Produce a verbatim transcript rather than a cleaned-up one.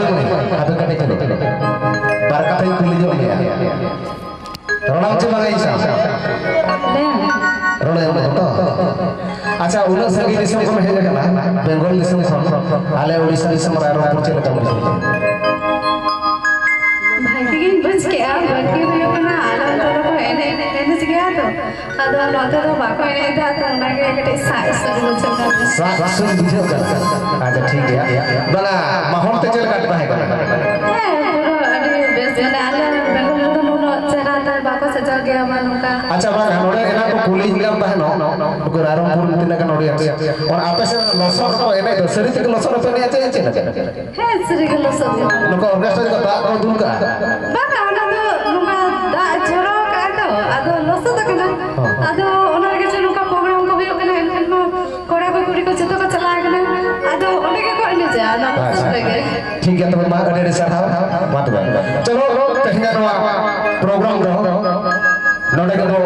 ᱟᱫᱚ ᱠᱟᱹᱴᱤᱡ ᱠᱟᱹᱴᱤᱡ ᱵᱟᱨ ᱠᱟᱛᱷᱟᱧ ᱠᱩᱞᱤ ᱧᱚᱜ ᱢᱮᱭᱟ᱾ ᱨᱚᱲᱟᱢ ᱪᱮ ᱵᱟᱝᱟ ᱤᱧ ᱥᱟᱶ? ᱞᱟᱹᱭ ᱢᱮ᱾ ᱨᱚᱲᱮᱢ ᱛᱚ? ᱟᱪᱪᱷᱟ, ᱩᱱᱟᱹᱜ ᱥᱟᱺᱜᱤᱧ ᱫᱤᱥᱚᱢ ᱠᱷᱚᱱ ᱦᱮᱡ ᱟᱠᱟᱱᱟ, ᱵᱮᱝᱜᱚᱞ ᱫᱤᱥᱚᱢ ᱠᱷᱚᱱ, ᱟᱞᱮ ᱩᱲᱤᱥᱥᱟ ᱫᱤᱥᱚᱢ ᱨᱟᱭᱨᱚᱝᱯᱩᱨ ᱪᱮᱫ ᱞᱮᱠᱟᱢ ᱵᱩᱡᱷᱟᱹᱣ ᱠᱮᱫᱟ? ᱵᱷᱟᱜᱮ ᱜᱤᱧ ᱵᱩᱡᱽ ᱠᱮᱜᱼᱟ᱾ ᱵᱷᱟᱜᱮ ᱦᱩᱭᱩᱜ ᱠᱟᱱᱟ, ᱟᱞᱮ ᱚᱱᱛᱮ ᱫᱚᱠᱚ ᱮᱱᱮᱡ, ᱮᱱᱮᱡ ᱜᱮᱭᱟ ᱛᱚ᱾ ᱟᱫᱚ ᱱᱚᱛᱮ ᱫᱚ ᱵᱟᱠᱚ ᱮᱱᱮᱡ ᱮᱫᱟ, ᱛᱚ ᱚᱱᱟᱜᱮ ᱠᱟᱹᱴᱤᱡ ᱥᱟᱜ ᱥᱩᱨ ᱵᱩᱡᱷᱟᱹᱜ ᱠᱟᱱᱟ᱾ ᱥᱟᱜ ᱥᱩᱨ ᱵᱩᱡᱷᱟᱹᱜ ᱠᱟᱱᱟ᱾ ᱟᱪᱪᱷᱟ, ᱴᱷᱤᱠ ᱜᱮᱭᱟ᱾ ᱵᱟᱝᱟ, ᱢᱟᱦᱚᱞ ᱛᱮ ᱪᱮᱫ ᱞᱮᱠᱟ ᱛᱟᱦᱮᱸ ᱠᱟᱱᱟ? ᱦᱮᱸ, ᱯᱩᱨᱟᱹ ᱟᱹᱰᱤ ᱵᱮᱥ᱾ ᱢᱟᱱᱮ ᱟᱞᱮ ᱵᱮᱝᱜᱚᱞ ᱨᱮᱫᱚ ᱱᱩᱱᱟᱹᱜ ᱪᱮᱦᱨᱟ ᱛᱮ ᱵᱟᱠᱚ ᱥᱟᱡᱟᱣ ᱜᱮᱭᱟ, ᱵᱟ ᱱᱚᱝᱠᱟ᱾ ᱟᱪᱪᱷᱟ, ᱵᱟᱝ, ᱱᱚᱰᱮ ᱮᱱᱟᱝ ᱠᱚ ᱠᱩᱞᱤᱧ ᱠᱟᱱ ᱛᱟᱦᱮᱱᱚᱜ, ᱱᱩᱠᱩ ᱨᱟᱭᱨᱚᱝᱯᱩᱨ ᱨᱮᱱ ᱛᱤᱱᱟᱹᱜ ᱜᱟᱱ audience, ᱚᱱᱟ ᱟᱯᱮ ᱥᱮᱫ ᱞᱚᱥᱚᱫ ᱨᱮᱠᱚ ᱮᱱᱮᱡ ᱫᱚ, ᱥᱟᱹᱨᱤ ᱛᱮᱜᱮ ᱞᱚᱥᱚᱫ ᱨᱮᱯᱮ ᱮᱱᱮᱡᱼᱟ ᱪᱮ ᱪᱮᱫ ᱞᱮᱠᱟ? ᱦᱮᱸ, ᱥᱟᱹᱨᱤ ᱜᱮ ᱞᱚᱥᱚᱫ ᱜᱮ᱾ ᱱᱚᱝᱠᱟ orchestra ᱨᱮᱠᱚ ᱫᱟᱜ ᱠᱚ ᱫᱩᱞ ᱠᱟᱜᱼᱟ? ᱵᱟᱝᱟ, ᱚᱱᱟ ᱫᱚ ᱱᱚᱝᱠᱟ ᱫᱟᱜ ᱡᱚᱨᱚ ᱠᱟᱜᱼᱟ ᱛᱚ, ᱟᱫᱚ ᱞᱚᱥᱚᱫ ᱟᱠᱟᱱᱟ᱾ ᱦᱚᱸ᱾ ᱟᱫᱚ ᱚᱱᱟ ᱨᱮᱜᱮ ᱡᱮ ᱱᱚᱝᱠᱟ program ᱠᱚ ᱦᱩᱭᱩᱜ ᱠᱟᱱᱟ, ᱮᱱᱠᱷᱟᱱ ᱢᱟ ᱠᱚᱲᱟ ᱠᱚ ᱠᱩᱲᱤ ᱠᱚ ᱡᱚᱛᱚ ᱠᱚ ᱪᱟᱞᱟᱣ ᱟᱠᱟᱱᱟ᱾ ᱟᱫᱚ ᱚᱸᱰᱮ ᱜᱮᱠᱚ ᱮᱱᱮᱡᱟ, ᱚᱱᱟ ᱞᱚᱥᱚᱫ ᱟᱪᱪᱷᱟ᱾ ᱨᱮᱜᱮ᱾ ᱴᱷᱤᱠ ᱜᱮᱭᱟ, ᱛᱚᱵᱮ ᱢᱟ ᱟᱹᱰᱤ ᱟᱹᱰᱤ ᱥᱟᱨᱦᱟᱣ᱾ ᱢᱟ ᱛᱚᱵᱮ᱾ ᱪᱚᱞᱚ, ᱛᱮᱦᱮᱧᱟᱜ ᱱᱚᱣᱟ program ᱫᱚ ᱱᱚᱰᱮ ᱜᱮᱵᱚ